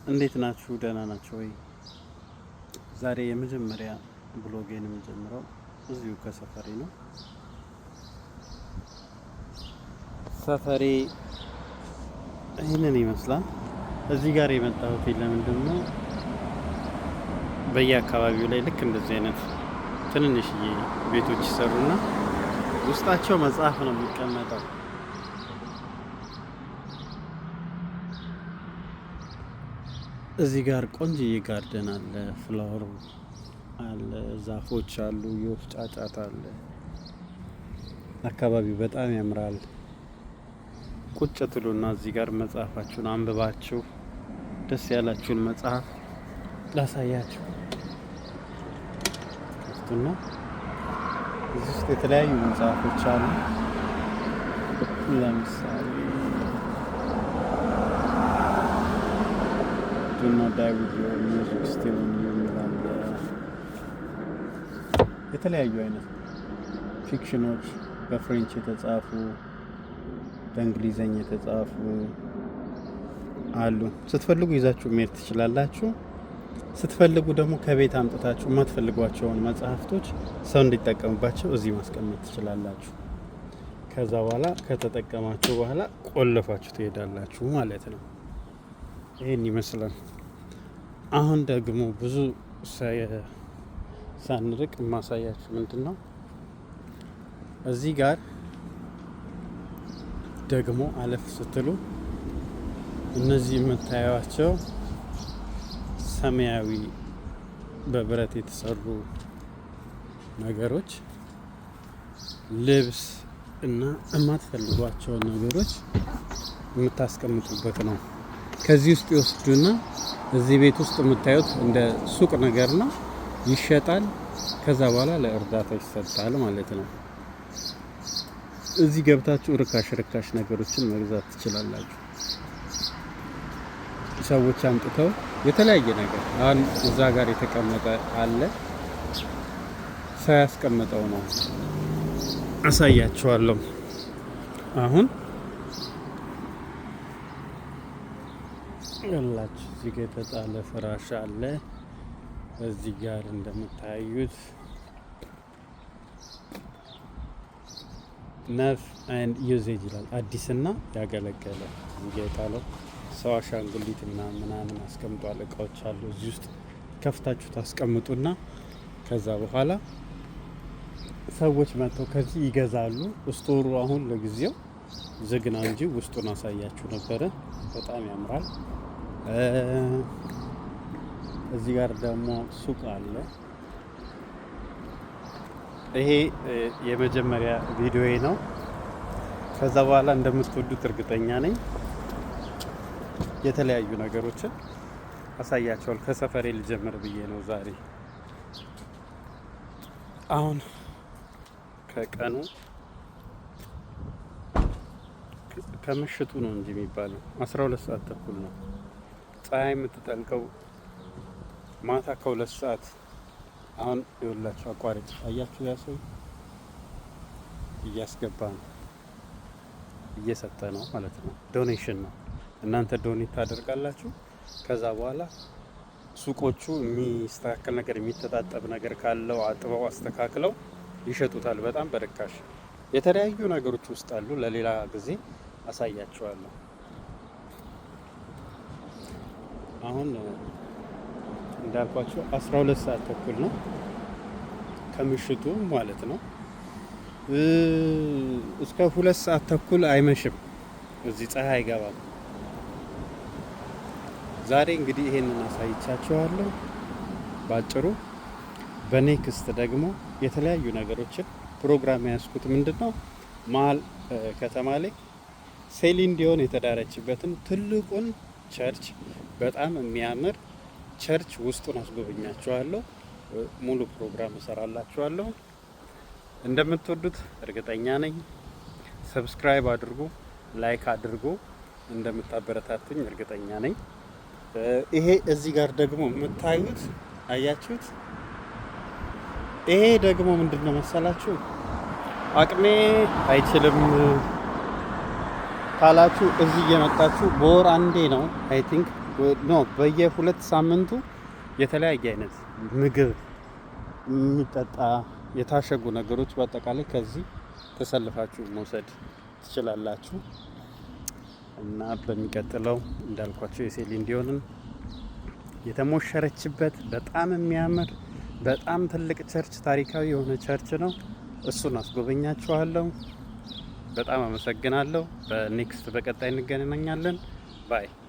እንዴት ናችሁ? ደህና ናችሁ ወይ? ዛሬ የመጀመሪያ vlog ኤን የምጀምረው እዚሁ ከሰፈሬ ነው። ሰፈሬ ይህንን ይመስላል። እዚህ ጋር የመጣሁት ለምንድን ነው? በየአካባቢው ላይ ልክ እንደዚህ አይነት ትንንሽዬ ቤቶች ይሰሩና ውስጣቸው መጽሐፍ ነው የሚቀመጠው። እዚህ ጋር ቆንጅዬ garden አለ፣ flower አለ፣ ዛፎች አሉ፣ የወፍ ጫጫታ አለ። አካባቢው በጣም ያምራል። ቁጭ ትሉና እዚህ ጋር መጽሐፋችሁን አንብባችሁ ደስ ያላችሁን መጽሐፍ ላሳያችሁ ከፍቱና እዚህ ውስጥ የተለያዩ መጽሐፎች አሉ። ለምሳሌ "Do Not Die With Your Music Still in You" የሚል አለ። የተለያዩ አይነት fiction ኖች በ French የተጻፉ፣ በእንግሊዘኛ የተጻፉ አሉ። ስትፈልጉ ይዛችሁ መሄድ ትችላላችሁ። ስትፈልጉ ደግሞ ከቤት አምጥታችሁ የማትፈልጓቸውን መጽሐፍቶች ሰው እንዲጠቀምባቸው እዚህ ማስቀመጥ ትችላላችሁ። ከዛ በኋላ ከተጠቀማችሁ በኋላ ቆልፋችሁ ትሄዳላችሁ ማለት ነው። ይህን ይመስላል። አሁን ደግሞ ብዙ ሳንርቅ የማሳያችሁ ምንድን ነው፣ እዚህ ጋር ደግሞ አለፍ ስትሉ እነዚህ የምታዩቸው ሰማያዊ በብረት የተሰሩ ነገሮች ልብስ እና የማትፈልጓቸውን ነገሮች የምታስቀምጡበት ነው። ከዚህ ውስጥ ይወስዱና እዚህ ቤት ውስጥ የምታዩት እንደ ሱቅ ነገር ነው፣ ይሸጣል። ከዛ በኋላ ለእርዳታ ይሰጣል ማለት ነው። እዚህ ገብታችሁ ርካሽ ርካሽ ነገሮችን መግዛት ትችላላችሁ። ሰዎች አምጥተው የተለያየ ነገር፣ አሁን እዛ ጋር የተቀመጠ አለ፣ ሰው ያስቀመጠው ነው፣ አሳያችኋለሁ። አሁን ያላችሁ እዚህ ጋር የተጣለ ፍራሽ አለ። እዚህ ጋር እንደምታዩት "New and used" ይላል። አዲስና ያገለገለ። እዚህ ጋር የጣለው ሰው አሻንጉሊት ምናምን ምናምን አስቀምጧል። እቃዎች አሉ። እዚህ ውስጥ ከፍታችሁ ታስቀምጡና ከዛ በኋላ ሰዎች መጥተው ከዚህ ይገዛሉ። Store ኡ አሁን ለጊዜው ዝግ ነው እንጂ ውስጡን አሳያችሁ ነበረ። በጣም ያምራል። እዚህ ጋር ደግሞ ሱቅ አለ። ይሄ የመጀመሪያ ቪዲዮዬ ነው። ከዛ በኋላ እንደምትወዱት እርግጠኛ ነኝ። የተለያዩ ነገሮችን አሳያችኋለሁ። ከሰፈሬ ልጀምር ብዬ ነው ዛሬ። አሁን ከቀኑ ከምሽቱ ነው እንጂ የሚባለው 12 ሰዓት ተኩል ነው። ፀሐይ የምትጠልቀው ማታ ከ2 ሰዓት። አሁን ይኸውላችሁ አቋርጭ አያችሁ፣ ያ ሰው እያስገባ ነው፣ እየሰጠ ነው ማለት ነው። Donation ነው። እናንተ donate ታደርጋላችሁ። ከዛ በኋላ ሱቆቹ የሚስተካከል ነገር፣ የሚተጣጠብ ነገር ካለው አጥበው አስተካክለው ይሸጡታል በጣም በርካሽ። የተለያዩ ነገሮች ውስጥ አሉ። ለሌላ ጊዜ አሳያችኋለሁ። አሁን እንዳልኳችሁ 12 ሰዓት ተኩል ነው ከምሽቱ ማለት ነው። እስከ 2 ሰዓት ተኩል አይመሽም፣ እዚህ ፀሐይ አይገባም። ዛሬ እንግዲህ ይሄንን አሳይቻችኋለሁ ባጭሩ። በ next ደግሞ የተለያዩ ነገሮችን ፕሮግራም የያዝኩት ምንድን ነው፣ መሀል ከተማ ላይ ሴሊን ዲዮን የተዳረችበትን ትልቁን church፣ በጣም የሚያምር church ውስጡን አስጎበኛችኋለሁ። ሙሉ ፕሮግራም እሰራላችኋለሁ። እንደምትወዱት እርግጠኛ ነኝ። Subscribe አድርጉ፣ like አድርጉ። እንደምታበረታቱኝ እርግጠኛ ነኝ። ይሄ እዚህ ጋር ደግሞ የምታዩት አያችሁት? ይሄ ደግሞ ምንድን ነው መሰላችሁ? አቅሜ አይችልም ካላችሁ እዚህ እየመጣችሁ በወር አንዴ ነው I think። No፣ በየ2 ሳምንቱ የተለያየ አይነት ምግብ፣ የሚጠጣ፣ የታሸጉ ነገሮች በአጠቃላይ ከዚህ ተሰልፋችሁ መውሰድ ትችላላችሁ። እና በሚቀጥለው እንዳልኳችሁ የሴሊን ዲዮንን የተሞሸረችበት በጣም የሚያምር፣ በጣም ትልቅ church፣ ታሪካዊ የሆነ church ነው። እሱን አስጎበኛችኋለሁ። በጣም አመሰግናለሁ። በ next በቀጣይ እንገናኛለን። Bye.